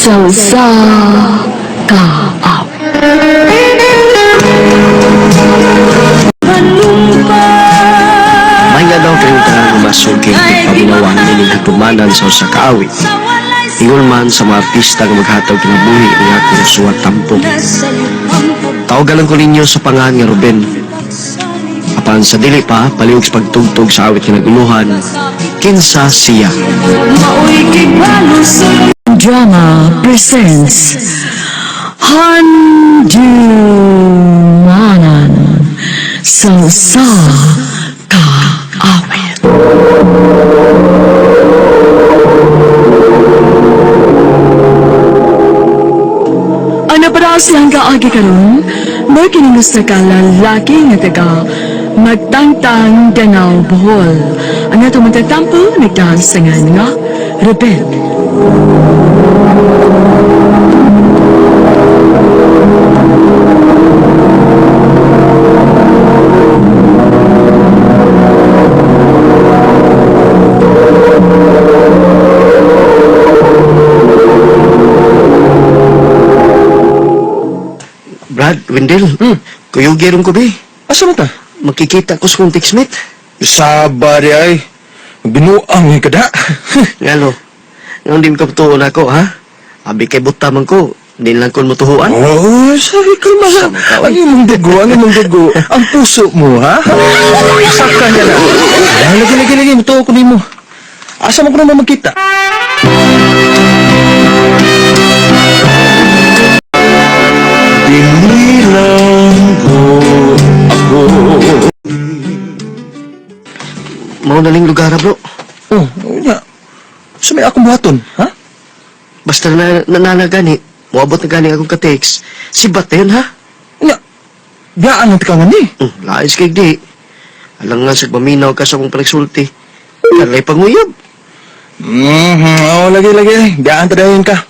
Sa usa ka awit. May nga daw kayong tanan masugid paminawan nining hatumanan sa usa ka awit. Ingon man sa mga artista nga maghatag kinabuhi ni akong suwat tampok. Tawagan lang ko ninyo sa pangalan nga Ruben. Apan sa dili pa, palihog sa pagtugtog sa awit nga naguluhan, kinsa siya. Drama presents Handumanan sa usa ka awit. Ano pa siyang kaagi karon? May kiningusta ka lalaki nga taga Magtangtang Danao, Bohol. Ang atong magtatampo nagdaan sa nga nga Rebel. Brad, Wendell, kuyugi ron ko be. Asa man ta? Makikita ko sa kong textmate. Saba di ay. Binuang ni kada. Ngalo, ngayon di mo kapatuon ako, ha? Abi kay buta man ko, di lang ko mutuhuan. Oh, sabi ko ma. Sama ka, oy. Ang imong dugo, ang imong dugo. Ang puso mo, ha? Saka niya na. Ah, lagi, lagi, lagi. Mutuo ko nimo. Asa man ko naman magkita? Binilang ko ako. Mao na ling lugar, bro. Oh, nya. Sa may akong buhaton, ha? Basta na nananagani, moabot na gani akong ka-text. Si Baten, ha? Nya. Biyaan lang tika nga ni. Lais kay di. Alang nga sa paminaw ka sa akong panagsulti. Kalay panguyab. Oh, lagi, lagi. Biyaan ta dayon ka.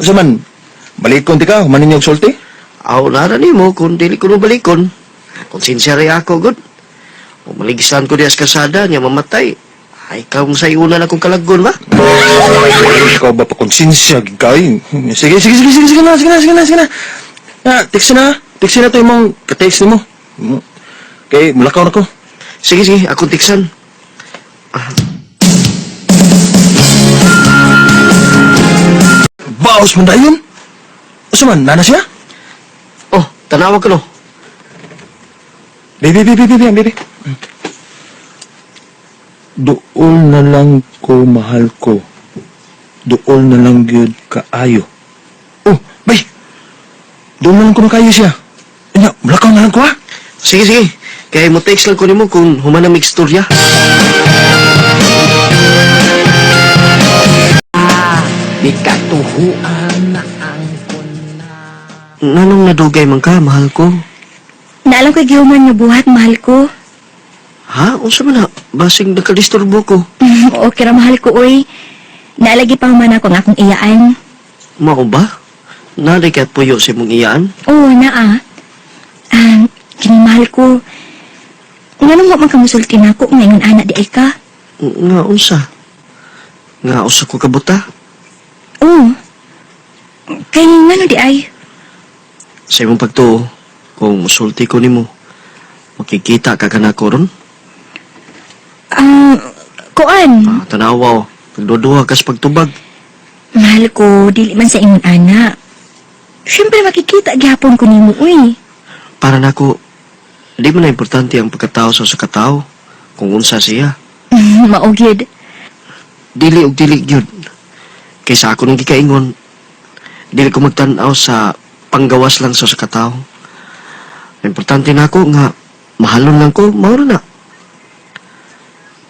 Unsa man, balikon ti ka, humanin niyo og sulti. Aw, nara nimo kung dili ko balikon. Konsensya rin ako, good. Umaligisan ko diya sa kasada niya mamatay. Ay, kung sa iunan akong kalaggon ba? Ikaw ba pa konsensya gid kay? Sige, sige, sige, sige, sige na, sige na, sige na, sige na. Na, text na. Text na to imong ka-text nimo. Kay mulakaw na ko. Sige, sige, akong tiksan. Baos man dayon. Unsa man, nana siya? Oh, tanawag ko no. Baby, baby, baby, baby. Dool na lang ko, mahal ko. Dool na lang gyud kaayo. Oh, bay. Dool na lang ko na kayo siya. Nya, mulakaw na lang ko ha. Sige, sige. Kaya mo text lang ko nimo kung humana may istorya. Nanong nadugay man ka, mahal ko? Naalam ko gihuman nga buhat, mahal ko. Ha? Unsa man na? Basing nakadisturbo ko. Okay ra mahal ko, oy. Naalagi pa human ako ang akong iyaan. Mao ba? Naday kay puyo sa imong iyaan? Oo, naa. Ah, kini mahal ko. Nganong wa man ka musulti nako ngayon ana di ay ka? Nga unsa? Nga usa ko kabuta? Oo. Kay ngano di ay? Sa imong pagtuo, kung musulti ko nimo, makikita ka kanako ron? Ah, kuan. Ah, tanawa, oh. Pagduduha ka sa pagtubag. Mahal ko, dili man sa ingon ana. Siyempre makikita gihapon ko nimo, uy. Para nako, di man na importante ang pagkatao sa usa ka tawo kung unsa siya. Mao gyud. Dili og dili gyud. Kaysa ako nang gikaingon, dili ko magtan-aw sa panggawas lang sa usa ka tawo. Importante na ako nga mahalon lang ko, mao ra na.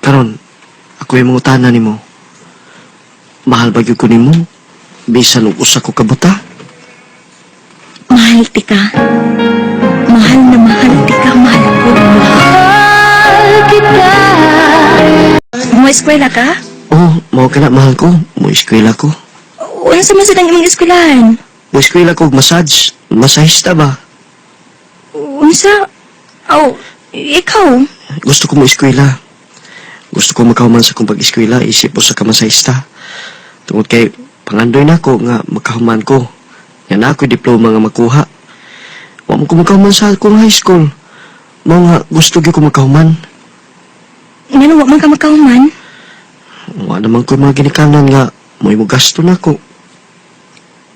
Karon, ako yung mangutana nimo. Mahal ba gyud ko nimo? Bisan og usa ko kabuta? Mahal ti ka. Mahal na mahal ti ka, mahal ko. Mahal kita. Mo eskwela ka? Oh, mao ka na mahal ko. Mo eskwela ko. Unsa man sa imong eskwelahan? Mo eskwela ko og massage. Masahista ba? Unsa? Aw, ikaw. Gusto ko mo eskwela. Gusto ko makahuman sa kong pag-eskwela, isip ko sa kamasahista. Tungod kay, Pangandoy nako nga makahuman ko. Nga na ako'y diploma nga makuha. Wa man ko makahuman sa akong high school. Mao nga gusto gyud ko makahuman. Ngano wa man ka makahuman? Wa naman ko'y mga ginikanan nga mo'y mo gasto nako.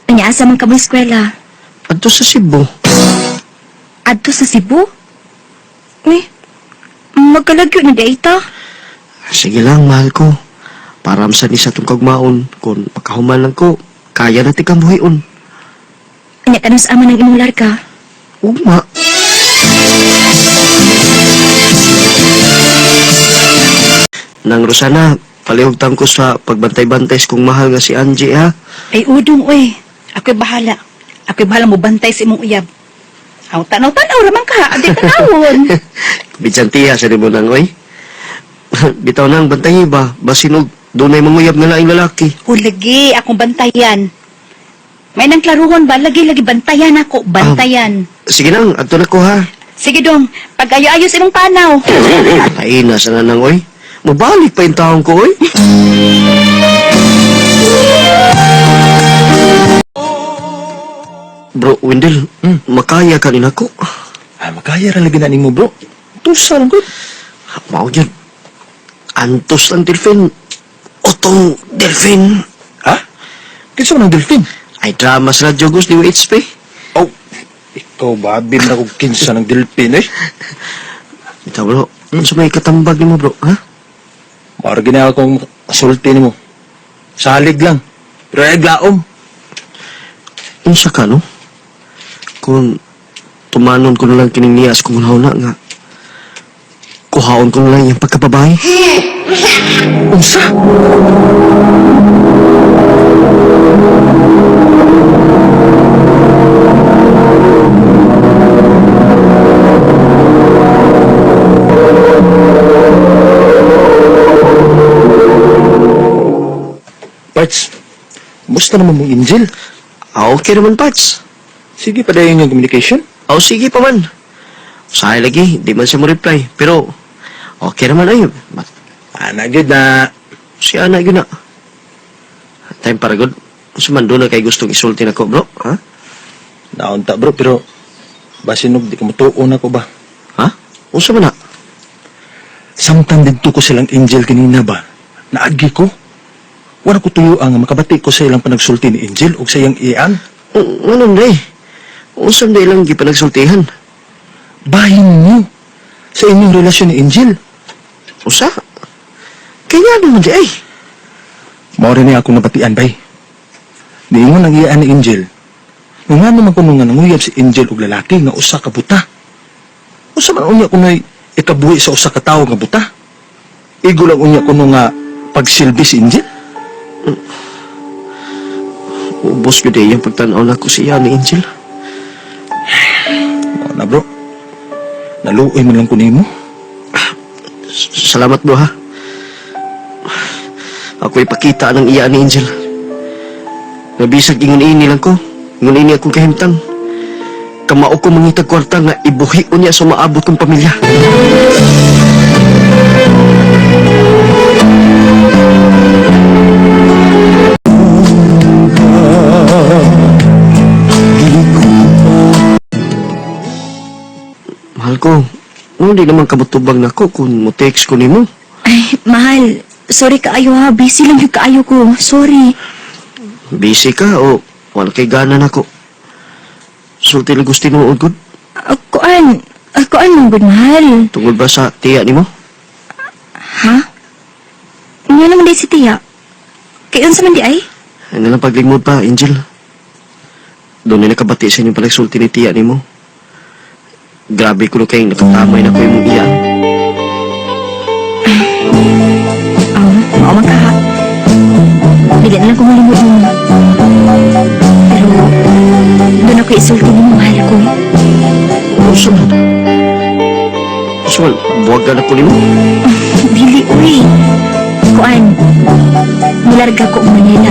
Anya asa man ka mo eskwela? Adto sa Cebu. Adto sa Cebu? Uy, magkalagyo na di ta. Sige lang, mahal ko. Para sa ni sa itong kagmaon, kung makahuman lang ko, kaya na tikang buhion. Anya kanus ama ng imong larga. Ugma. Nang Rosana, palihog ko sa pagbantay-bantay sa kong mahal nga si Angie, ha? Ay, udong, uy. Ako'y bahala. Ako'y bahala mo bantay sa imong uyab. Aw, tanaw-tanaw raman ka. Adi tanawon. Bidyantiha sa nimo nang, oy. Bitaw nang bantay ba? Basinog, dunay manguyab nga laing lalaki. O, lagi, akong bantayan. May nang klaruhon ba? Lagi, lagi, bantayan ako. Bantayan. Sige nang, adto na ko, ha? Sige dong, pag ayo-ayos imong panaw. Ay, nasa na nang, oy. Mabalik pa yung taong ko, oy. Bro, Wendell, makaya ka rin ako. Ah, makaya ra lagi na nimo, bro. Tusa lang gud. Mao yun. Antos ang delfin. Otong delfin. Ha? Kinsa man ang delfin? Ay, drama sa Radyo Gus, di HP. Oh, ikaw ba? Bim na kung kinsa ng delfin eh. Ito, bro. Ano sa may katambag nimo, bro, ha? Mara gina akong sulti nimo. Salig lang. Pero ay glaom. Unsa ka, no? Kung tumanon ko na lang kining niyas kung na nga, kuhaon ko na lang yung pagkababae. Unsa? Parts, musta naman mong Angel? Ah, okay naman, Pats. Sige pa dayon yung communication. Oh, sige pa man. Usahay lagi, di man siya mo reply. Pero, okay naman ay. Ana gyud na. Si Ana yun na. Time para good. Unsa man doon na kay gustong isulti nako, bro? Ha? Naunta bro, pero basinog di ko mutuon ako ba. Ha? Unsa man na? Samtang didto ko silang Angel kanina ba? Naagi ko. Wala ko tuyo ang makabati ko sa ilang panagsulti ni Angel o sa iyang iyan. Nganon day? Unsa man day lang gipanagsultihan? Bahin ninyo sa inyong relasyon ni Angel. Usa? Kaya naman di ay. Mao rin niya akong nabatian bay. Niingon ang iyaan ni Angel. Nga naman kuno nga nanguyab si Angel og lalaki nga usa ka buta. Usa man unya kuno'y ikabuhi sa usa ka tawo nga buta. Igo lang unya kuno nga pagsilbi si Angel. Ubos gyud ay ang pagtan-aw nako siya ni Angel. Mao na bro. Naluoy man lang ko nimo. Salamat bro ha. Ako ipakita ng iya ni Angel. Nabisag ingon ini lang ko. Ingon ini akong kahimtang. Kamao ko mangitag kwarta nga ibuhi niya sa maabot kong pamilya. Mahal ko, hindi naman kamutubang nako kung mo text ko nimo. Ay, mahal. Sorry kaayo ha. Busy lang yung kaayo ko. Sorry. Busy ka o wala kay gana nako. Sulti lang gusto mo gud. Kuan. Kuan mong good, mahal. Tungod ba sa tiya nimo? Ha? Nga naman di si Tiya. Kay unsa man di ay? Ay nalang paglimod pa, Angel. Doon na nakabati sa inyong palagsulti ni tiya nimo. Grabe ko na kayong nakatamay na ko imong iya. Oh, mao man ka ha. Dili na lang ko malimod mo. Pero, doon ako isulti nimo, mahal ko. Unsa man? Unsa man? Buwagan ako nimo? Dili, uy. Kuan, nilarga ko og Manila.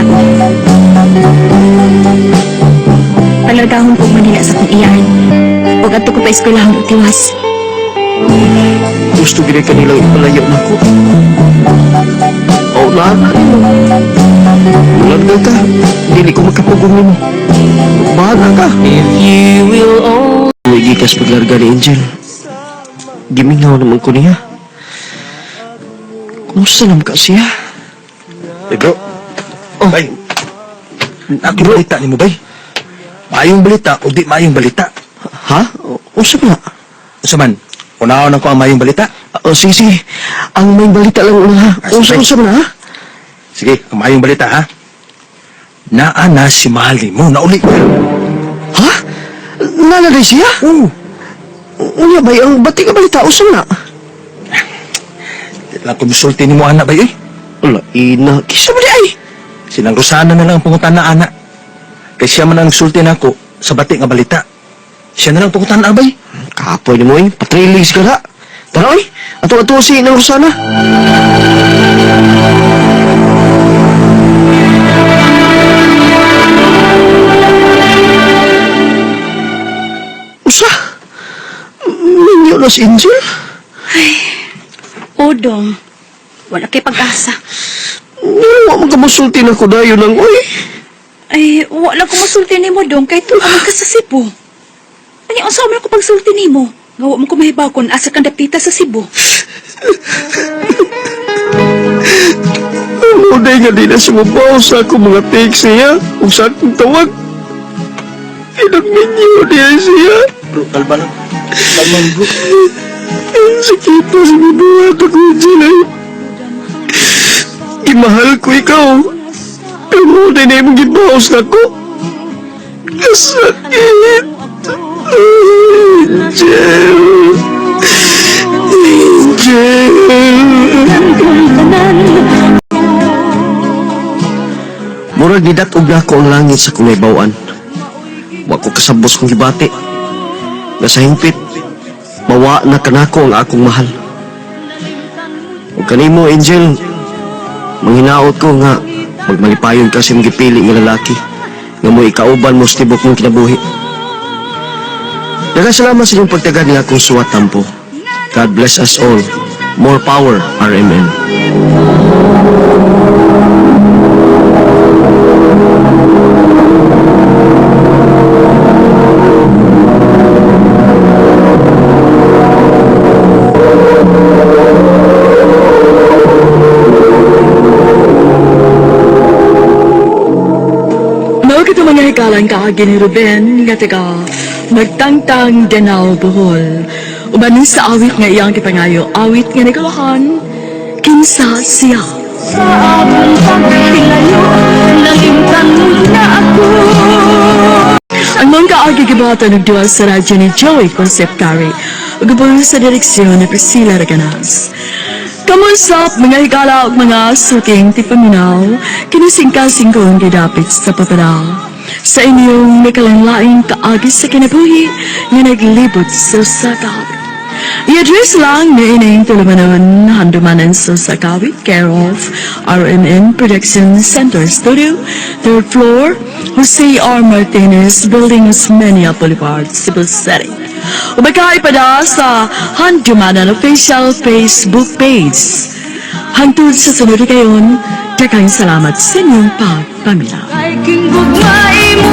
Palargahon ko og Manila sa kong iyahan. Ug adto ko pa eskwelahon og tiwas. Gusto gid ka nilang ipalayo na ko. O na na nimo. Mulan ka. ko makapugong nimo. Bahala ka. If you will gikas paglarga ni Angel. Gimingaw naman ko niya. Kumusta naman ka siya? Eh, bro. Oh. Bay. Ako balita nimo, bay. Maayong balita o di maayong balita. Ha? Unsa ba na? Unsa man? Unahon ako ang maayong balita. O, sige, sige. Ang may balita lang una, ha? Ah, Unsa, sige. unsa ba na, ha? Sige, ang maayong balita, ha? Naa na si mahal nimo, nauli na. Ha? Nanaday siya? Oo. Unya bay, ang bati ka balita, unsa na? Di lang ko misulti nimo ana bay eh. Wala, ina. Kisa ba di ay? Silang Rosana na lang ang pangutan na ana. Kay siya man ang nagsulti nako sa bati nga balita. Siya na lang pangutan na bay. Kapoy ni mo eh. Patrilis ka na. Tara oy. Ato-ato si Inang Rosana. Usa! Minyo na si Angel? O, dong. Wala kay pag-asa. Ano mo kamusulti na ko dayon ng oy? Ay, wala ko masulti nimo dong kay tuwa man ka sa Cebu. Ani unsa man ko pagsulti nimo? Nga wa man ko mahibaw kon asa kang dapita sa Cebu. Ano day nga di na sumubaw sa akong mga text niya ug sa akong tawag. Pinagminyo niya siya. Bro, kalma lang. Kalma lang, bro. Sakit na sa bibuhat ako, Angel. Imahal ko ikaw. Pero mo na imong gibaos na ko. Sakit. Angel. Angel. Murag nidat-og na ako ang langit sa kunaybawan. Wa ko kasabos kong gibati. Nga sa hingpit, mawa na kanako ang akong mahal. Ug kanimo, Angel, manghinaot ko nga magmalipayon ka sa imong gipili nga lalaki nga mo ikauban mo sa tibok mong kinabuhi. Daghang salamat sa inyong pagtagad nga akong suwat tampo. God bless us all. More power, RMN. Mao kito mga hikalang kaagi ni Ruben nga taga Magtangtang Danao, Bohol. Uban ni sa awit nga iyang gipangayo, awit nga nagalahan, kinsa siya. Sa akong paghilayo, nalimtan mo na ako. Ang mga kaagi gibuhatan og duwa sa radyo ni Joey Conceptari ug gubon sa direksyon ni Priscilla Raganas. Kamusap mga higala ug mga suking tipaminaw, kinisingka-singkong gidapit sa papadal. Sa inyong nakalanlaing kaagi sa kinabuhi nga naglibot sa sakawit. I-address lang na ining tulumanon handumanan sa Sakawit, care of RMN Production Center Studio, third floor, Jose R. Martinez, Building Osmeña Boulevard, Cebu City. Umakay pa na sa Handumanan official Facebook page. Hangtod sa sunod kayon, daghang salamat sa inyong pagpamila. Ay king gugmay.